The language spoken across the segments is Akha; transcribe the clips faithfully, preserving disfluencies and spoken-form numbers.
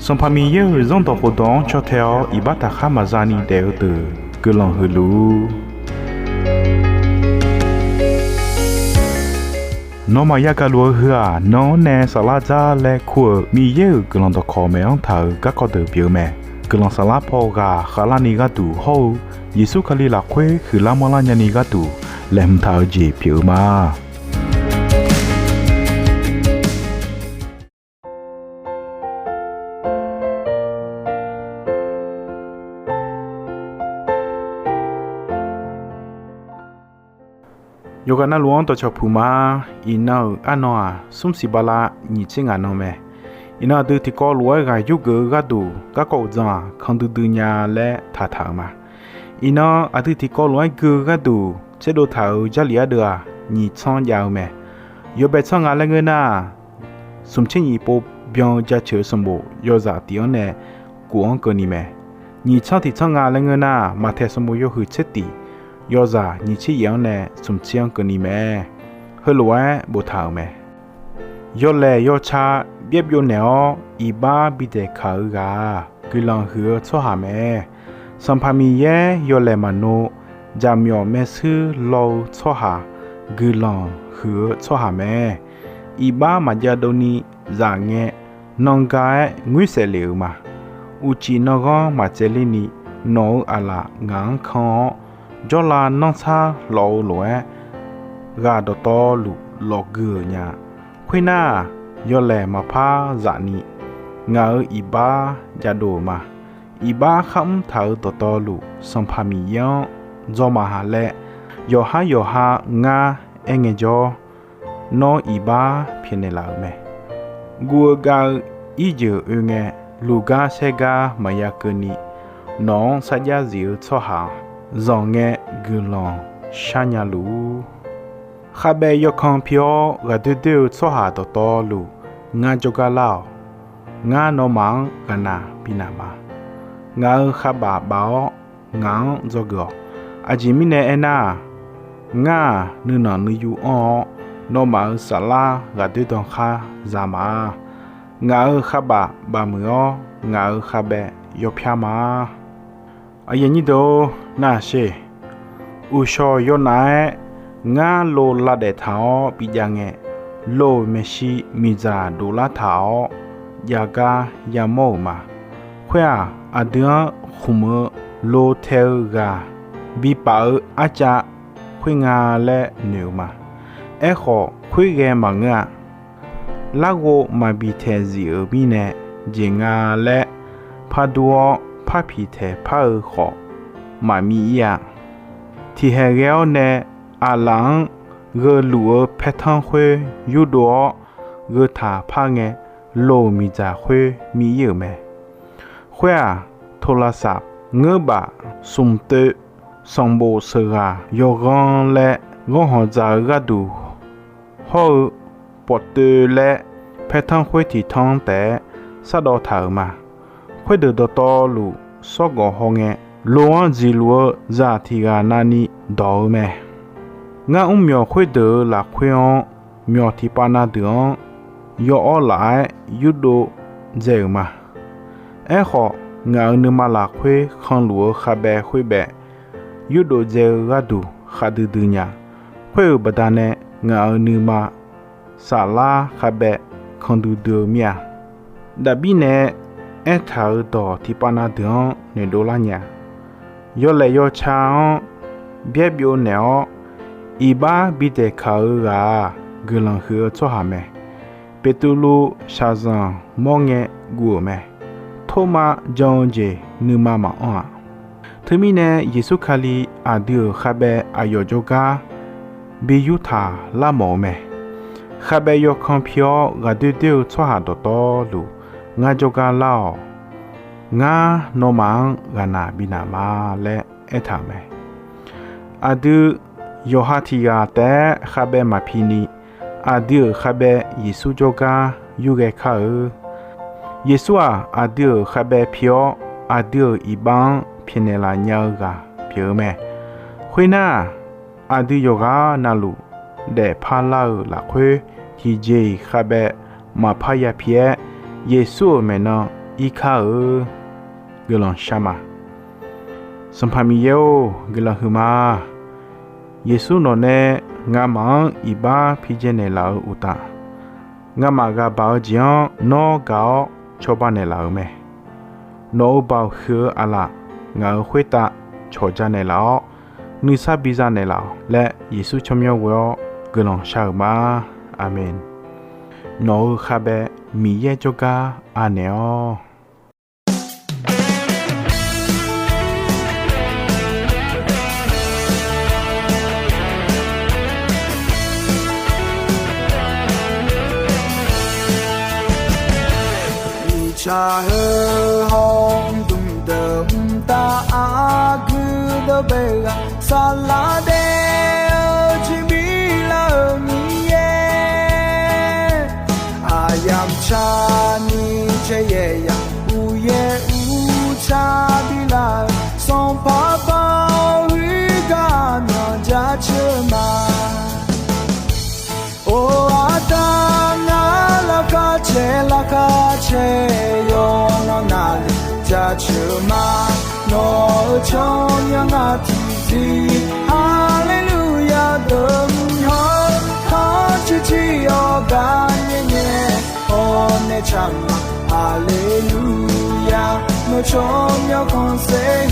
Sanqpaq Miqyaer-euq Zanrdawq khofdawq-anr caw tae-awr iqbax taqkhar maqza ni daef-eu deuq guiqlanq huiqluf. Nawmaf yagaq luf-eu heu-aq, nan-anr nae saflar dzar laer kur-euq Miqyaer-euq guiqlanq dawqkawq maeq-anr taq-euq garkawv deuq pyeuf-eu mae. Guiqlanq saflar paw ghaq khavlarni gharduq hawr-eu Yeqsur Kali lafkhoer huiqlar manrlar nyani gharduq laeqhmq taq-eu jeq pyeuf-eu ma. Yawqghaq navluf-anr dawqcawq puq ma. Iqnan-euq arnan-aq, smr siq bala nyiq tser ngaq nan mae. Iqnan aqdui tiqkawv lof-aer ghaq yurgeuf-eu gharduq garkawv uqdzan-aq, kan duidui nya laer taqtaq-euq ma. Iqnan aqdui tiqkawv lof-aer gui-eu gharduq tserdov taq-euq Jarlif ardeuv-aq, nyiq tsanr jav-eu mae. Yawbae tsanr nga laer ngeur nar, smq tser nyiq pov byan-eu jaceuq-eu sanqbof yawzaq tif-anr nae kof-anr keuvni mae. Nyiq tsanr tiq tsanr nga laer ngeur nar, Maqtaeq sanqbof yawhuiq tser tif yawzaq nyiq tser yaef-anr nae smq tser-anr keuvni mae. Heulof-aer boftaq-euq mae. Yawlaeq yawca byaer byov naeq-awr iqbax bidaeq kaq-eu ghaq-aq, guiqlanq huiq-eu tsawrhaq mae. Sanqpaq Miqyaer yawlaeq maqnov, jaqmyawf maershuir law-eu tsawrhaq, guiqlanq huiq-eu tsawrhaq mae. Iqbax maqjav dovni zaf ngae, nan ga-aer ngoer saef lef-euq ma. Uqcif nanghanr maqtsaevler ni, nawq-eu aqlaf ngaq-anr kan-awr, jawrlav nanrsar lawf-eu lof-aer, ghaq dawqtawvluf lawfgui-euq nya. Khoernar-aq, yawlaeq maqpar zaf ni, ngaq-euq iqbax jav dov-euq ma. Iqbax kharmr taq-euq dawqtawvluf, Sanqpaq Miqyaer-anr dzaw maqhaq laer, yawqhar yawqha ngar aerngae jawr, nawr iqbax pyaeqnaeq laf-euq mae. Guv-eu gav-eu irjeuq oe ngae, luqgar saergar maqya keuvni, nawq-anr sarjax zif-eu tsawrhaq-aq, zanq ngae guiqlanq sharnya luf-ur. Khavbaev yawkan pi-awr ghaqdoer doer-eu tsawrhaq dawqtawvluf, ngar jawrgar lar-awq. Ngar nawmaf-anr ghaqnaq binaq ma. Ngaq-euq khavbaf baf-awr, ngaq-anr dzawgeuf-awq. Aqjeq mirnae aernar-aq, ngar-aq, nuinanq nuiyu anr-awr, nawmaf-euq saflar ghaqdoer dan khar za ma. Ngaq-euq khavbaf bafmuiq-awr, ngaq-euq khavbaev yawpyar ma. Aqyuif aqnyir deuq-or, naqsheq. Uqshawq yawnaf-aer ngar lo lavdaef taq-awr bijav ngae, lo-euq maeqshi miqdzaq dovlar taq-awr, jav gar yamawr-euq ma. Khoer-aq, aqdui-anr khmq-eu lo tae-eu ghaq bipaf-eu arcav khoernga laer noeq-eu ma. Aerkhawf, khoerghae maqngeur-a. Larghov maqbi taeqzif-euq mirnae jeq nga laer, pardur-awr parpiq taeqpar-eu khawf, maqmir ir-a. Tiqhaeq ghae-awr nae aqlaf-anr gheuluf-eu paertanr khoer yurdov-awr gheutaq par ngae, loq-euq miqdzaq khoer mir ir-euq mae. Khoer-aq, tolasaq, ngeur baf, smq toev, sanqbof sheuqghaq yawghanr laer ghanr hawq dzaq-eu gharduq hawr-eu pawf toev laer paertanr khoer tiq tanr taef-aer shardawv taq-euq ma. Khoerdeuq dawqtawvluf sawrgawf hawngae, lo-anr dziqluf-eu zaq tiq ghaq navni dawq-eu mae. Ngar mr myawq khoerdeuq-euq lafkhoer-anr myawq tiqpav na deuq-anr yawawr laf-aer yurdov dzae-euq ma. Aerkhawf, ngaq-euq nuima lafkhoer kanluf-eu khavbaev khoerbaev yurdov dzae-eu gharduq khavdui dui nya. Khoer-euq baqdanae ngaq-euq nuima saflar khavbaev kan duidui-eu mir-a. Daqbir nae aertaq-euq dawq tiqpav na deuq-anr noeqdov lar nya. Yawlaeq yawca-anr byaer byov naeq-awr, iqbax bidaeq kaq-eu ghaq-aq, guiqlanq huiq-eu tsawrhaq mae. Beqtuvluv shaqzanq mawr ngae guv-euq mae. Tormav jan-eu jeq nuima maqanr-aq. Teumirnae Yeqsur Kali aqdui-euq khavbaev aqyawf jawrgar bi yurtaq lar mawf-eu mae. Khavbaev yawkan pi-awr ghaqdoer doer-eu tsawrhaq dawqtawvluf, ngar jawrgar lar-awq. Ngar nawmaf-anr ghaqnaq binaq ma laer aertaq-euq mae. Aqdui yawqha tiq ghaq taef-aer khavbaev maqpi ni, aqdui-euq khavbaev Yeqsur jawrgar yurghae kar-eu. Yeqsur-aq, aqdui-euq khavbaev pi-awr, aqdui-euq iqbax-anr pyaeqnaeq laf nya-eu ghaq pyeuf-eu mae. Khoernar, aqdui yawqghaq navluf daefpar lar-euq lafkhoer, tiqjeq-iq khavbaev maqpar ya pi-aer, Yeqsur-euq maeqnan irkar-euq guiqlanq shar ma. Sanqpaq Miqyaer-or, guiqlanq huiqma. Yeqsur nawq nae ngamaf-anr iqbax pijae naeqlaf-euq uqtaf, ngamaf ghaq baq-eu jeq-anr nawr gaq-awr cawba naeqlaf-euq mae. Nawq-euq baoq huiq-eu aqlaf ngaq-euq khoertav cawqja naeqlaf-awr, nuisar biza naeqlaf-awq laer Yeqsur tsawrmyanr ghoe-awr guiqlanq shar-euq ma. Aqmeq. Nawq-euq khavbae Miqyaer jawrgar anaeq-awr. Miqtsaq heu hawr mqdmq deuq mqtav aqgeu deuq bae ghaq saqlaq daef-eu jeq bi laf-euq Miqyaer. Aqyamq tsaqni caeryaeq yaq uqyaer uqtsaq bi laf-euq Sanqpaq Baoq-eu gaq myawq jaceuq ma. Or, aqda ngar laqkhaq caer laqkhaq caer yawqnan navluf jaceuq ma. Nawq-euq tsawrmyanr ngar tiqzir Haleluya deuq mq hawr, kharcuiv jir-awr gar nyae nyae hawr nae tsaq ma. Haleluya, nawq tsawrmyanr khanqsaer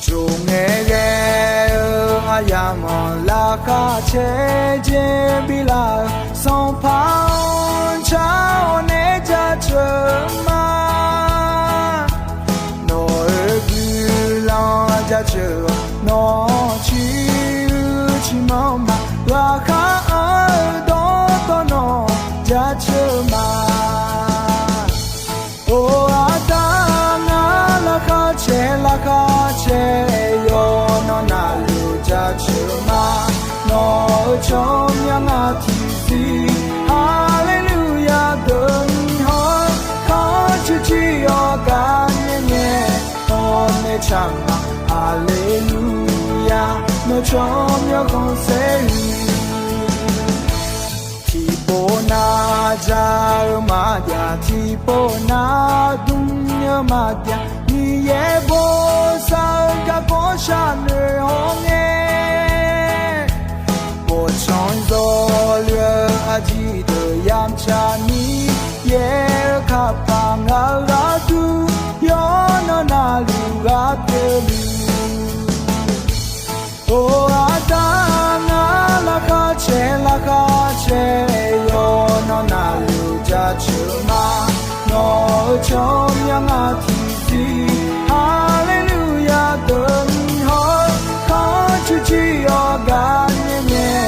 Tsov ngae ghae-eu aqyamq-anr laqkhaq caer jeq bi laf-euq Sanqpaq-anr car-awr nae jaceuq ma. Nawq-euq guiqlanq jaceuq-awq, nawq-anr ciq-eu ciqmanr ma. Laqkhaq-anr-eu dawqtawvluf nawq jaceuq ma. Or, aqda ngar laqkhaq caer laqkhaq caer yawqnan navluf jaceuq ma. Nawq-euq tsawrmyanr ngar tiqzir Haleluya deuq mq hawr, kharcuiv jir-awr gar nyae nyae hawr nae tsaq ma. Haleluya, nawq tsawrmyanr khanqsaer-eu Tiqpov nar ja-eu maqjav, tiqpov nar dmr-eu maqjav, Miqyaer bosav-eu garkawv sharnoeq hawr ngae. Boftsanq zawluf-eu aqjeq deuq yamq tsaqni, yaer-eu kapaq ngaq-euq gharduq yawqnan navluf ghaq pyeufluf Or, aqda ngar laqkhaq caer laqkhaq caer yawqnan navluf jaceuq ma. Nawq-euq tsawrmyanr ngar tiqzir Haleluya deuq mq hawr, kharcuiv jir-awr gar nyae nyae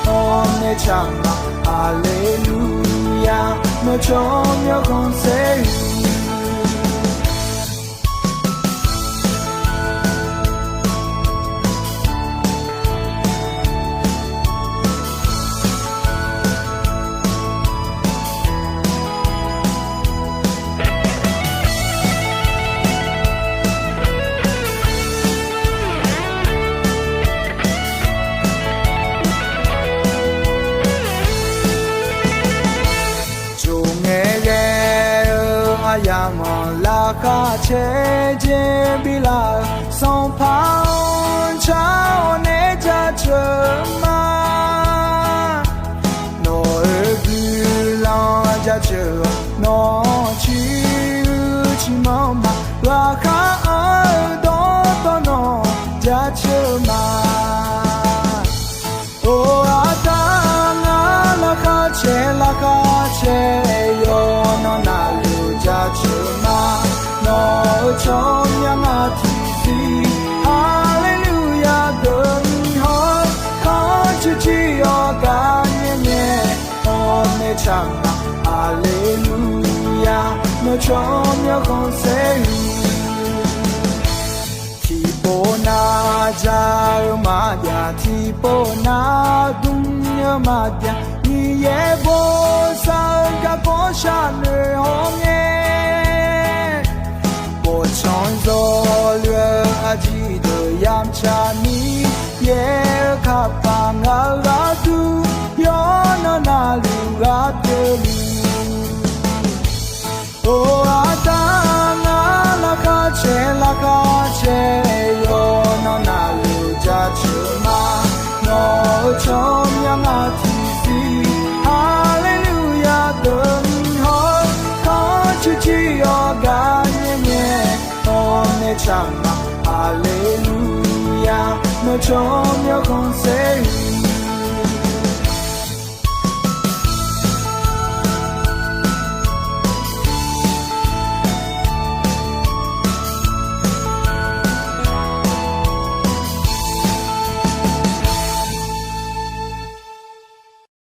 hawr nae tsaq ma. Haleluya, nawq tsawrmyanr khanqsaer-eu Tsov ngae ghae-eu aqyamq-anr laqkhaq caer jeq bi laf-euq Sanqpaq-anr car-awr nae jaceuq ma. Nawq-euq guiqlanq jaceuq-awq, nawq-anr ciq-eu ciqmanr ma. Laqkhaq-anr-eu dawqtawvluf nawq jaceuq ma. Or, aqda ngar laqkhaq caer laqkhaq caer yawqnan navluf jaceuq ma. Nawq-euq tsawrmyanr ngar tiqzir Haleluya deuq mq hawr, kharcuiv jir-awr gar nyae nyae hawr nae tsaq ma. Haleluya, nawq tsawrmyanr khanqsaer-eu Tiqpov nar ja-eu maqjav, tiqpov nar dmr-eu maqjav, Miqyaer bosav-eu garkawv sharnoeq hawr ngae. Boftsanq zawluf-eu aqjeq deuq yamq tsaqni, yaer-eu kapaq ngaq-euq gharduq yawqnan navluf ghaq pyeufluf Or, Aqda, ngar laqkhaq caer laqkhaq caer yawqnan navluf jaceuq ma. Nawq-euq tsawrmyanr ngar tiqsiq Haleluya deuq-anr haw, kharcuiv cuiv yawqgar nyaer nyaer hawr nae tsaq ma. Haleluya, nawq tsawrmyanr khanqsaer-iq